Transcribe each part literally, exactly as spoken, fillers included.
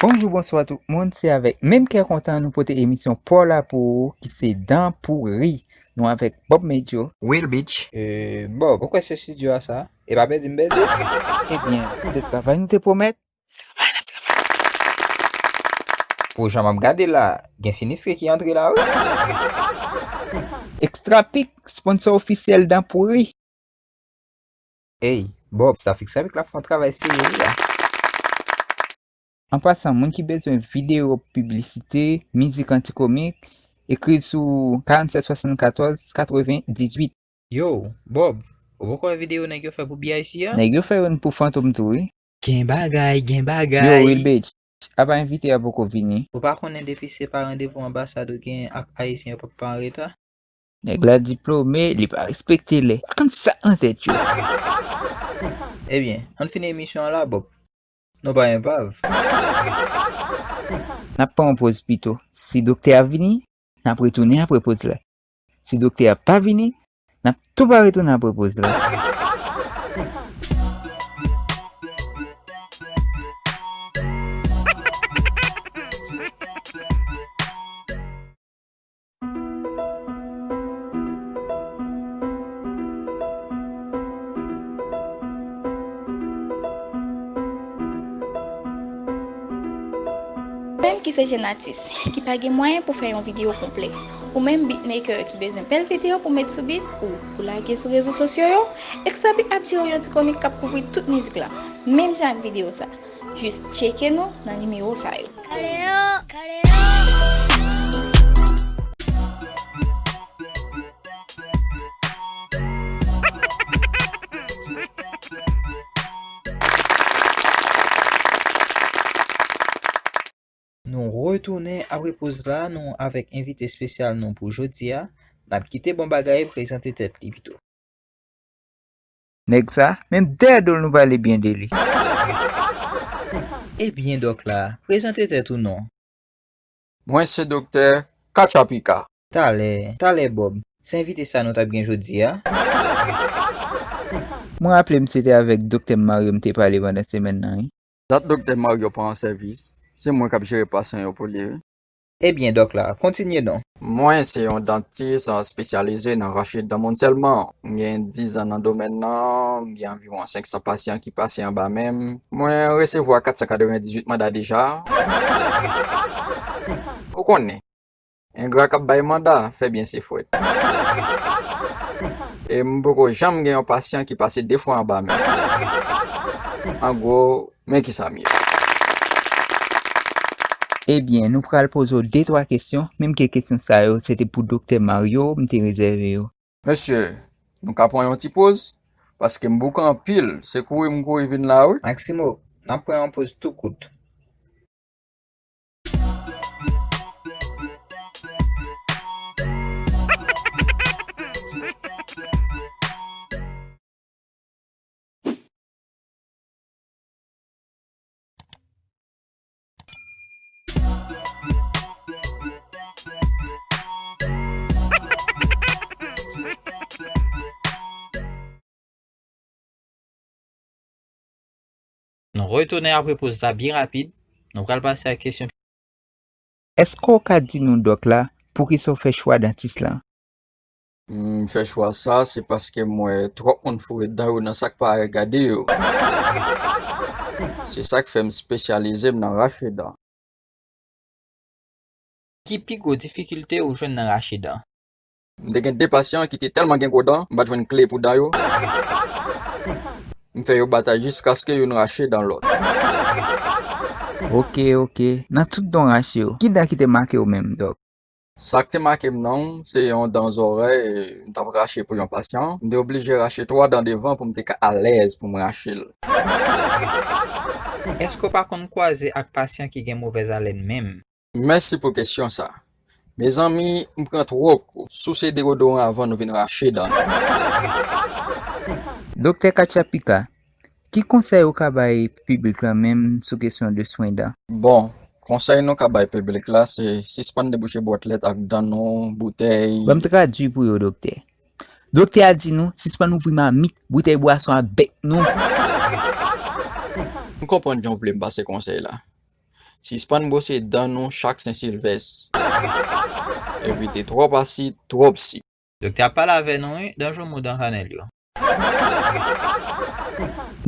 Bonjou, bonswa tout moun, se avèk menm kè kontan nou pote emisyon pa w la pou ou ki se Dan Pouri. Nou avèk Bob Medjo. Will Beach. E, Bob, ou kwè se estidyo a sa? E pa pèdi m pèdi. Ebyen, se travay nou te pwomèt. Se travay n ap travay. Pou jan m ap gade la, gen sinistre ki antre la, wi. Extra Pic, sponsor ofisyèl Dan Pouri. Ey, Bob, sa fiks avèk la fè yon travay serye wi la. An pasan, moun ki bezwen videyo piblisite, mizik antikomik, ekri sou karannsèt swasannkatòz katreven dizuit. Yo, Bob, ou poko wè videyo nèg yo fè pou B I C a? Nèg yo fè youn pou Fantom tou, wi. Gen bagay, gen bagay. Yo, Will Beach, apa envite a poko vini? Ou pa konnen depi se pa randevou anbasad ou gen ak Ayisyen yo p ap pa anreta? Nèg la diplome, li pa respekte lè. Pa konn sa nan tèt yo. Ebyen, ann fini emisyon an la, Bob. Nou pa enpav. N ap pran yon poz pito. Si doktè a vini, n ap retounen apre poz la. Si doktè a pa vini, n ap tou pa retounen apre poz la. Ou menm ki se jèn atis, ki pa gen mwayen pou fè yon videyo konplè, ou menm beatmaker ki bezwen bèl videyo pou met sou beat ou pou lage sou rezo sosyo yo, Extra Beat ap jere yon ti komik k ap kouvri tout mizik la, menm jan ak videyo sa. Jis tcheke nou nan nimewo sa yo. Kaleo, Kaleo. Nou retounen apre poz la, nou avèk envite espesyal nou pou jodi a. N ap kite bon bagay prezante tèt li pito. Nèg sa, menm dèyè do l nou pale byen de li. Ebyen, dòk la, prezante tèt ou non. Mwen se Doktè Katchapika. Talè, talè Bob, se envite sa nou t ap gen jodi a? Mwen raple m se te avèk Doktè Mario m te pale pandan semèn nan, wi. Dat Doktè Mario pa an sèvis, se mwen k ap jere pasyan yo pou li, wi. Ebyen, dòk la, kontinye non. Mwen se yon dantis espesyalize nan rache dan moun sèlman. M gen diz an nan domèn nan, m gen anviwon senk san pasyan ki pase anba men m. Mwen resevwa kat san katrevendizuit manda deja. Ou konnen, engra k ap bay manda fè byen se fwèt. E m poko janm gen yon pasyan ki pase de fwa anba men m. An gwo, men kisa m ye. Ebyen, nou pral poze w de twa kesyon, menm ke kesyon sa yo, se te pou Doktè Mario m te rezève yo. Mesye, nou ka pran yon ti poz, paske m bouke anpil, se kouri m kouri vin la, wi. Maximo, n ap pran yon poz tou kout. Nou retounen apre poz la byen rapid. Nou pral pase a kesyon. Èske w ka di nou, dòk la, poukisa w fè chwa dantis lan? M fè chwa sa, se paske m wè twòp moun foure dan yo nan sa k pa regade yo. Se sa k fè m espesyalize m nan rache dan. Ki pi gwo difikilte ou jwenn nan rache dan? M te gen de pasyan ki te tèlman gen gwo dan, m pa t jwenn kle pou dan yo. M fè yo batay jiskaske youn rache dan lòt. Oke, oke. Nan tout dan w rache yo, ki dan ki te make w menm, dòk? Sa k te make m nan, se yon dan zòrèy, m t ap rache pou yon pasyan. M te oblije rache twa dan devan pou m te ka alèz pou m rache l. Èske w pa konn kwaze ak pasyan ki gen movèz alèn menm? Mèsi pou kesyon sa. Mezanmi, m pran twòp kou. Souse deodoran avan nou vin rache dan nou. Doktè Katchapika, ki konsèy ou ka bay piblik la menm sou kesyon de swen dan? Bon, konsèy nou ka bay piblik la, se sispann debouche bwat lèt ak dan nou, boutèy. Ban m tradui pou yo, doktè. Doktè a di nou, sispann ouvri mamit, boutèy bwason a bèk nou. M konprann jan w vle m pase konsèy la. Sispann bwose dan nou chak Sen Silvès. Evite twòp asid, twòp sik. Doktè ap pale avè nou, wi, dan jou mou dan kanèl yo.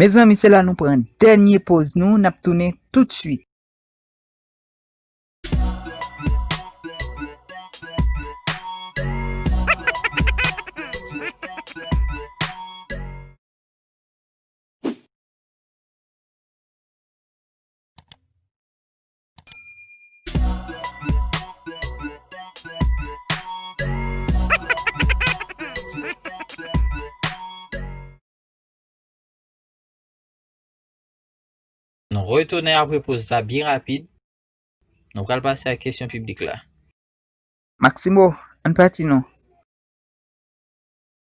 Mezanmi, se la nou pran dènye poz nou, n ap tounen toutswit. Nou retounen apre poz la byen rapid. Nou pral pase ak kesyon piblik la. Maximo, ann pati non.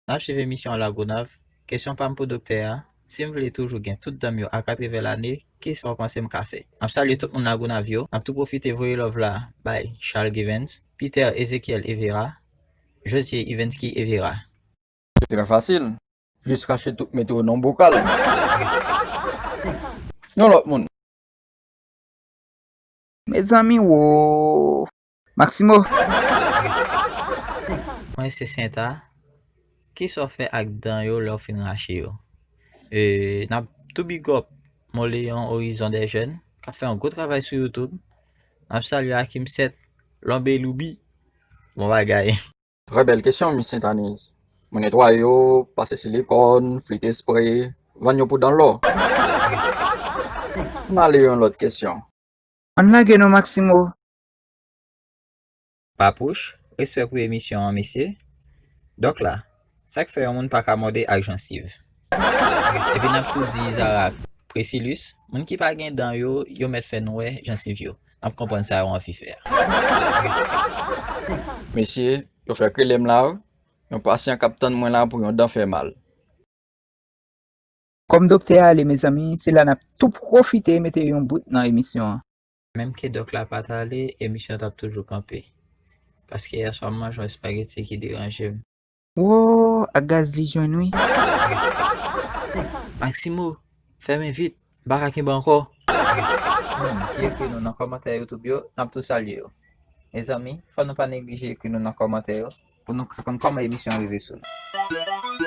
N ap swiv emisyon an Lagonav. Kesyon pa m pou doktè a, si m vle toujou gen tout dan m yo a katrevè lane, kisa w panse m ka fè? M ap salye tout moun Lagonav yo. N ap tou pwofite voye love la bay Charles Givens, Peter Ezekiel Evera, Josie Ivensky Evera. Se trè fasil. Jis rache tout, mete yo nan bokal. Yon lòt moun. Mezanmi wo. Maximo. Mwen se Senta. Kisa w fè ak dan yo lè w fin rache yo? E, n ap tou big up Moléon Horizon des Jeunes k ap fè yon gwo travay sou YouTube. N ap salye Akim Sèt, Lonbe Loubi. Bon bagay. Trè bèl kesyon, Miss Sentaniz. Mwen netwaye yo, pase silikòn, flite espre, vann yo pou dan lò. Ann ale yon lòt kesyon. Ann lage non, Maximo. Papouch, respè pou emisyon an, mesye. Dòk la, sa k fè yon moun pa ka mòde ak jansiv? Epi n ap tou di Zara ak Presilus, moun ki pa gen dan yo, yo mèt fè nou wè jansiv yo. N ap konprann sa yo anvi fè a. Mesye, yo fèk rele m la, wi. Yon pasyan k ap tann mwen la pou yon dan fè mal. Kòm doktè a ale, mezanmi, se la n ap tou pwofite mete yon bout nan emisyon an. Menm ke dòk la pa t ale, emisyon an t ap toujou kanpe. Paske yèswa m manje yon espageti ki deranje m. Wo, ak gaz li jwenn wi. Maximo, fèmen vit, m pa ka kenbe ankò. Moun ki ekri nou nan kòmantè YouTube yo, n ap tou salye yo. Mezanmi, fò nou pa neglije ekri nou nan kòmantè yo pou nou ka konn kòman emisyon an rive sou nou.